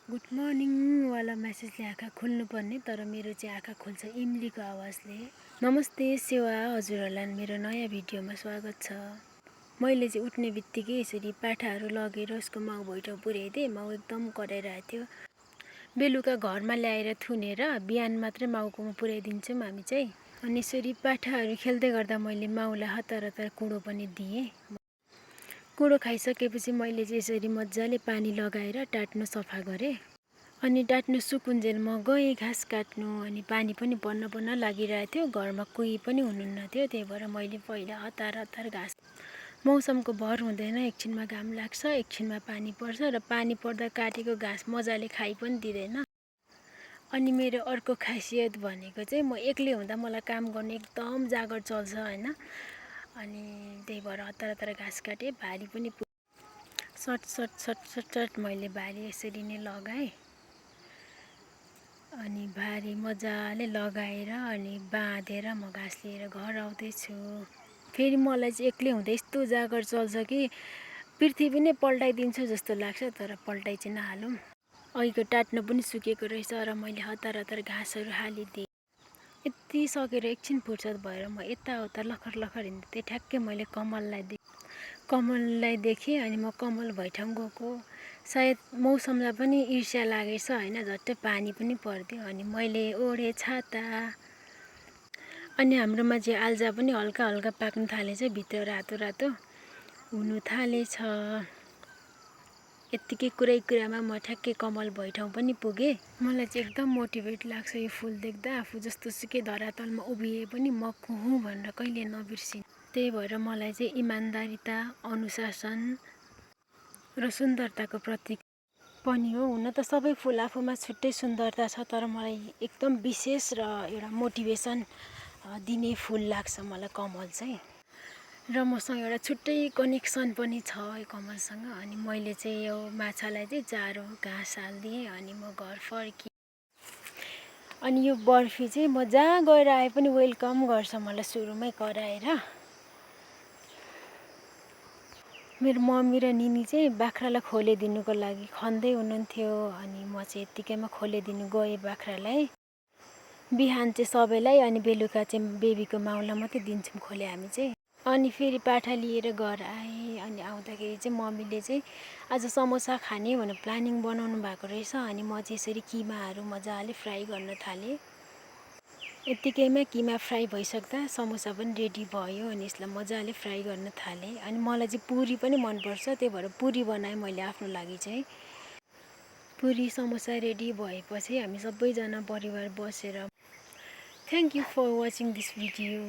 Good morning वाला मेसेजले आँखा खोल्नुपर्ने तर मेरो चाहिँ आँखा खोल्छ इमलीको आवाजले। नमस्ते सेवा, हजुरहरूलाई मेरो नयाँ भिडियोमा स्वागत छ। मैले चाहिँ उठ्ने बित्तिकै यसरी पाठाहरू लगेर उसको माउ भुइँठाउँ पुर्याइदिएँ। माउ एकदम कराइरहेको थियो। बेलुका घरमा ल्याएर थुनेर बिहान मात्रै माउकोमा पुर्याइदिन्छौँ हामी चाहिँ। अनि यसरी पाठाहरू खेल्दै गर्दा मैले माउलाई हतार हतार कुँडो पनि दिएँ। कुँडो खाइसकेपछि मैले चाहिँ यसरी मजाले पानी लगाएर टाट्नो सफा गरेँ। अनि टाट्नो सुकुन्जेल म गएँ घाँस काट्नु। अनि पानी पनि बन्न लागिरहेको थियो। घरमा कोही पनि हुनुहुन्न थियो, त्यही भएर मैले पहिला हतार हतार घाँस। मौसमको भर हुँदैन, एकछिनमा घाम लाग्छ, एकछिनमा पानी पर्छ र पानी पर्दा काटेको घाँस मजाले खाइ पनि दिँदैन। अनि मेरो अर्को खासियत भनेको चाहिँ म एक्लै हुँदा मलाई काम गर्नु एकदम जागर चल्छ हैन। अनि त्यही भएर हतार हतार घाँस काटेँ। भारी पनि सट सट सट सट सट मैले भारी यसरी नै लगाएँ। अनि भारी मजाले लगाएर अनि बाँधेर म घाँस लिएर घर आउँदैछु। फेरि मलाई चाहिँ एक्लै हुँदा यस्तो जागर चल्छ कि पृथ्वी नै पल्टाइदिन्छु जस्तो लाग्छ, तर पल्टाइ चाहिँ नहालौँ। अहिलेको टाट्नो पनि सुकेको रहेछ र मैले हतार हतार घाँसहरू हालिदिएँ। यति सकेर एकछिन फुर्सद भएर म यताउता लखर लखर हिँड्दै थिएँ। ठ्याक्कै मैले कमललाई देखेँ। अनि म कमल भुइँठाउँ गएको। सायद मौसमलाई पनि ईर्ष्या लागेछ हैन, झट्टै पानी पनि पर्दियो। अनि मैले ओढेँ छाता। अनि हाम्रोमा चाहिँ आल्जा पनि हल्का हल्का पाक्न थालेछ, भित्र रातो रातो हुनु थालेछ। यत्तिकै कुरामा म ठ्याक्कै कमल भुइँठाउँ पनि पुगेँ। मलाई चाहिँ एकदम मोटिभेट लाग्छ यो फुल देख्दा। आफू जस्तो सुकै धरातलमा उभिए पनि म को हुँ भनेर कहिले नबिर्सिनु। त्यही भएर मलाई चाहिँ इमान्दारिता, अनुशासन र सुन्दरताको प्रतीक पनि हो। हुन त सबै फुल आफूमा छुट्टै सुन्दरता छ, तर मलाई एकदम विशेष र एउटा मोटिभेसन दिने फुल लाग्छ मलाई कमल चाहिँ। र मसँग एउटा छुट्टै कनेक्सन पनि छ यो कमलसँग। अनि मैले चाहिँ यो माछालाई चाहिँ चारो घाँस हालिदिएँ। अनि म घर फर्केँ। अनि यो बर्फी चाहिँ म जहाँ गएर आए पनि वेलकम गर्छ मलाई सुरुमै कराएर। मेरो मम्मी र निनी चाहिँ बाख्रालाई खोलिदिनुको लागि खन्दै हुनुहुन्थ्यो। अनि म चाहिँ यत्तिकैमा खोलिदिनु गएँ बाख्रालाई। बिहान चाहिँ सबैलाई अनि बेलुका चाहिँ बेबीको माउलाई मात्रै दिन्छौँ खोले हामी चाहिँ। अनि फेरि पाठा लिएर घर आएँ। अनि आउँदाखेरि चाहिँ मम्मीले चाहिँ आज समोसा खाने भनेर प्लानिङ बनाउनु भएको रहेछ। अनि म चाहिँ यसरी किमाहरू मजाले फ्राई गर्न थालेँ। यत्तिकैमा किमा फ्राई भइसक्दा समोसा पनि रेडी भयो। अनि यसलाई मजाले फ्राई गर्न थालेँ। अनि मलाई चाहिँ पुरी पनि मनपर्छ, त्यही भएर पुरी बनाएँ मैले आफ्नो लागि चाहिँ। पुरी समोसा रेडी भएपछि हामी सबैजना परिवार बसेर। Thank you for watching this video.